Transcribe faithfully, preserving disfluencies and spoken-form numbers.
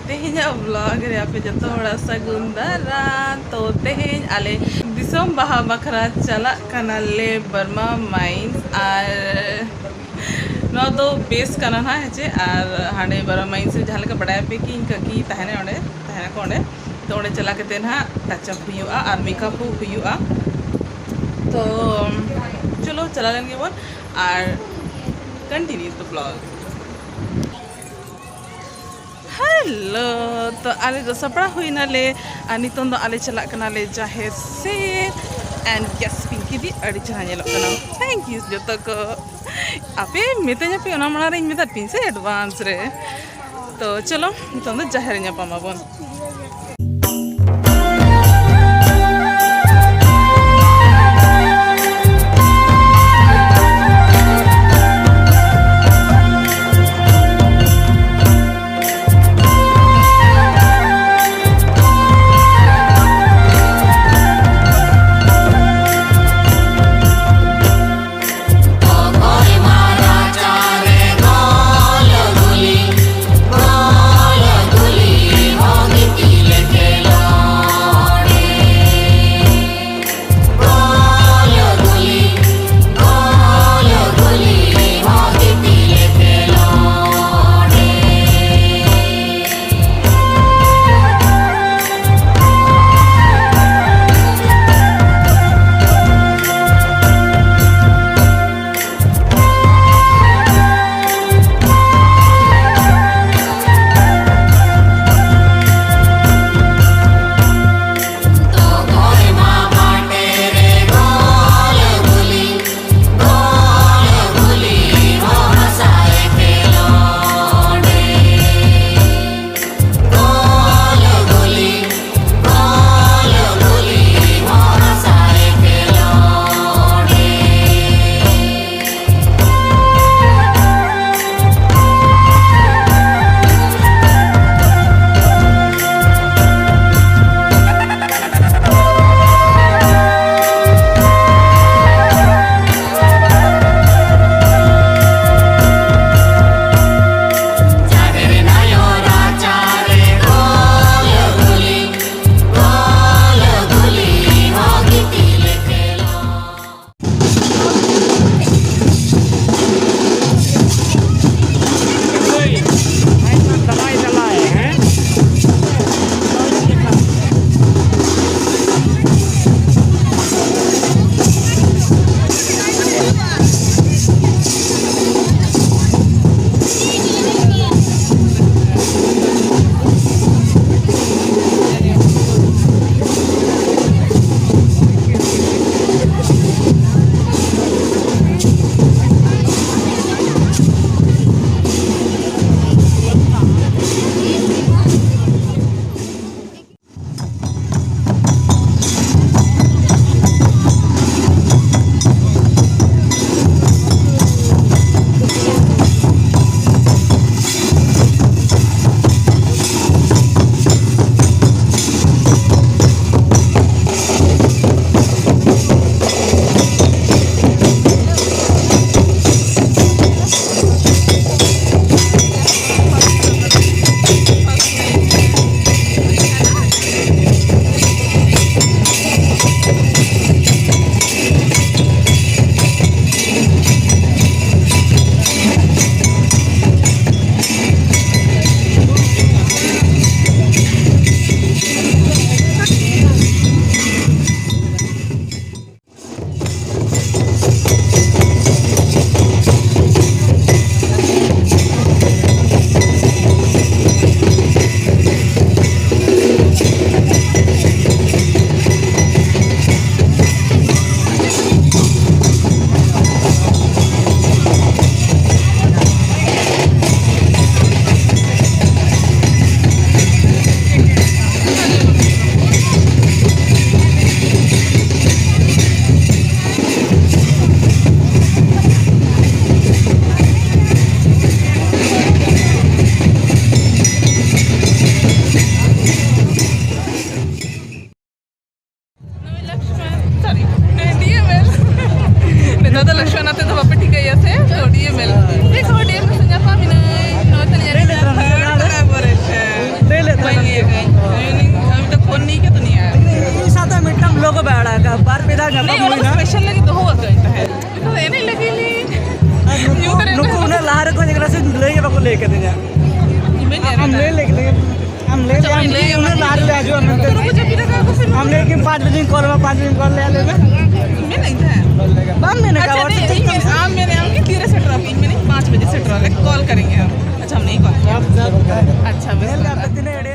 ᱛᱮᱦᱮᱧᱟᱜ ᱵᱞᱚᱜ ᱨᱮ ᱟᱯᱮ ᱡᱚᱛᱚ ᱦᱚᱲᱟᱜ ᱥᱟᱹᱜᱩᱱ ᱫᱟᱨᱟᱢ᱾ ᱛᱚ ᱛᱮᱦᱮᱧ ᱟᱞᱮ ᱫᱤᱥᱚᱢ ᱵᱟᱦᱟ ᱵᱟᱠᱷᱨᱟ ᱪᱟᱞᱟᱜ ᱠᱟᱱᱟᱞᱮ ᱵᱟᱨᱢᱟ ᱢᱟᱭᱤᱱᱥ᱾ ᱟᱨ ᱱᱚᱣᱟ ᱫᱚ ᱵᱮᱥ ᱠᱟᱱᱟ ᱱᱟᱦᱟᱜ, ᱦᱮᱸ ᱪᱮ? ᱟᱨ ᱦᱟᱸᱰᱮ ᱵᱟᱨᱢᱟ ᱢᱟᱭᱤᱱᱥ ᱨᱮ ᱡᱟᱦᱟᱸ ᱞᱮᱠᱟ ᱵᱟᱰᱟᱭ ᱟᱯᱮ ᱠᱤ ᱤᱧ ᱠᱟᱹᱠᱤ ᱛᱟᱦᱮᱱᱟᱭ ᱚᱸᱰᱮ, ᱛᱟᱦᱮᱱᱟᱠᱚ ᱚᱸᱰᱮ᱾ ᱛᱚ ᱚᱸᱰᱮ ᱪᱟᱞᱟᱣ ᱠᱟᱛᱮ ᱱᱟᱦᱟᱜ ᱴᱟᱪ ᱟᱯ ᱦᱩᱭᱩᱜᱼᱟ ᱟᱨ ᱢᱮᱠᱟᱯ ᱦᱚᱸ ᱦᱩᱭᱩᱜᱼᱟ᱾ ᱛᱚ ᱪᱚᱞᱚ ᱪᱟᱞᱟᱣ ᱞᱮᱱ ᱜᱮᱵᱚᱱ ᱟᱨ continue the vlog. ᱦᱮᱞᱳ, ᱛᱚ ᱟᱞᱮ ᱫᱚ ᱥᱟᱯᱲᱟᱣ ᱦᱩᱭᱱᱟᱞᱮ ᱟᱨ ᱱᱤᱛᱚᱝ ᱫᱚ ᱟᱞᱮ ᱪᱟᱞᱟᱜ ᱠᱟᱱᱟᱞᱮ ᱡᱟᱦᱮᱨ ᱥᱮᱫ᱾ And yes, ᱯᱤᱝᱠᱤ ᱫᱤ ᱟᱹᱰᱤ ᱪᱮᱦᱨᱟ ᱧᱮᱞᱚᱜ ᱠᱟᱱᱟ᱾ Thank you ᱡᱚᱛᱚ ᱠᱚ᱾ ᱟᱯᱮ ᱢᱤᱛᱟᱹᱧ ᱟᱯᱮ, ᱚᱱᱟ ᱢᱟᱲᱟᱝ ᱨᱮᱧ ᱢᱮᱛᱟᱫ ᱯᱮᱭᱟ ᱥᱮ advance ᱨᱮ᱾ ᱛᱚ ᱪᱚᱞᱚ, ᱱᱤᱛᱚᱝ ᱫᱚ ᱡᱟᱦᱮᱨ ᱨᱮ ᱧᱟᱯᱟᱢ ᱟᱵᱚᱱ᱾ ᱤᱭᱟᱹ ᱢᱮᱞ ᱴᱷᱤᱠ ᱦᱚᱲ ᱰᱮᱢ ᱨᱮ ᱧᱟᱯᱟᱢ ᱤᱱᱟᱹᱧ ᱱᱚᱣᱟ ᱛᱟᱞᱮ ᱞᱟᱹᱭ ᱞᱮᱫ ᱛᱟᱦᱮᱱᱟ ᱥᱮ ᱵᱟᱝ? ᱞᱟᱹᱭ ᱞᱮᱫ ᱵᱟᱹᱧ ᱛᱟᱦᱮᱱᱟ᱾ ᱞᱟᱹᱭ ᱟᱠᱟᱫᱟᱹᱧ ᱩᱱᱤ ᱩᱱᱤ ᱫᱚ ᱯᱷᱳᱱ ᱱᱤᱭᱮ ᱜᱮ ᱫᱩᱱᱤᱭᱟ ᱤᱧ ᱥᱟᱶᱛᱮ ᱢᱤᱫᱴᱟᱝ ᱵᱞᱚᱜ ᱵᱟᱲᱟ ᱟᱠᱟᱫ ᱵᱟᱨ ᱯᱮ ᱫᱷᱟᱣ ᱧᱟᱯᱟᱢ ᱚᱱᱟ ᱦᱩᱭᱱᱟ᱾ ᱥᱯᱮᱥᱟᱞ ᱞᱟᱹᱜᱤᱫ ᱫᱚᱦᱚ ᱟᱠᱟᱫᱟᱹᱧ ᱛᱟᱦᱮᱸᱫ ᱱᱤᱛᱚᱜ ᱫᱚ ᱮᱱᱮᱡ ᱞᱟᱹᱜᱤᱫ ᱞᱤᱧ ᱟᱨ ᱱᱩᱠᱩ ᱧᱩ ᱛᱟᱨᱟ ᱱᱩᱠᱩ ᱠᱚ ᱩᱱᱟᱹᱜ ᱞᱟᱦᱟ ᱨᱮᱠᱚ ᱦᱮᱡ ᱟᱠᱟᱱᱟ ᱥᱮ ᱞᱟᱹᱭ ᱜᱮ ᱵᱟᱠᱚ ᱞᱟᱹᱭ ᱠᱟᱫᱤᱧᱟ᱾ ᱤᱧ ᱵᱟᱹᱧ ᱞᱟᱹᱭ ᱟᱢ ᱞᱟᱹᱭ ᱟᱠᱟᱫᱟ᱾ ᱞᱮᱫ ᱜᱮᱭᱟ ᱟᱢ ᱞᱟᱹᱭ ᱟᱪᱪᱷᱟ, ᱞᱮᱫ ᱩᱱᱤ ᱞᱟᱹᱭ ᱟᱢ ᱩᱱᱟᱹᱜ ᱟᱢ ᱞᱟᱦᱟ ᱨᱮᱞᱮ ᱦᱤᱡᱩᱜᱼᱟ ᱢᱮᱱᱛᱮ᱾ ᱩᱱᱠᱩ ᱠᱚ ᱡᱟᱹᱯᱤᱫ ᱟᱠᱟᱫ ᱠᱚ ᱥᱮ ᱟᱢ ᱞᱟᱹᱭ ᱠᱤ ᱯᱟᱸᱪ ᱵᱟᱡᱮᱧ ᱠᱚᱞ ᱟᱢᱟ ᱯᱟᱸᱪ ᱵᱟᱡᱮᱧ ᱠᱚᱞ ᱞᱮᱭᱟ ᱞᱟᱹᱭ ᱢᱮ᱾ ᱢᱮᱱᱟᱹᱧ ᱛᱟᱦᱮᱸᱫ᱾ ᱵᱟᱢ ᱢᱮᱱ ᱟᱠᱟᱫᱟ ᱟᱪᱪᱷᱟ, ᱟᱵᱟᱨ ᱤᱧ ᱪᱮᱫ ᱢᱮᱱ ᱟᱢ ᱢᱮᱱ ᱟᱢ ᱠᱤ ᱛᱤᱨᱮ ᱥᱮᱴᱮᱨᱚᱜ ᱟᱯᱮ? ᱤᱧ ᱢᱮᱱᱟᱹᱧ ᱯᱟᱸᱪ ᱵᱟᱡᱮ ᱥᱮᱴᱮᱨᱚᱜ ᱟᱞᱮ, ᱠᱚᱞ ᱠᱟᱨᱮᱸᱜᱮ ᱦᱟᱢ᱾ ᱟᱪᱪᱷᱟ, ᱦᱟᱢ ᱱᱟᱦᱤᱸ ᱠᱚᱞ ᱠᱟᱨᱮᱸᱜᱮ᱾ ᱟᱪᱪᱷᱟ, ᱵᱮᱥ ᱧᱮᱞ ᱠᱟᱜ ᱯᱮ ᱛᱤᱱᱟᱹᱜ ᱮᱲᱮ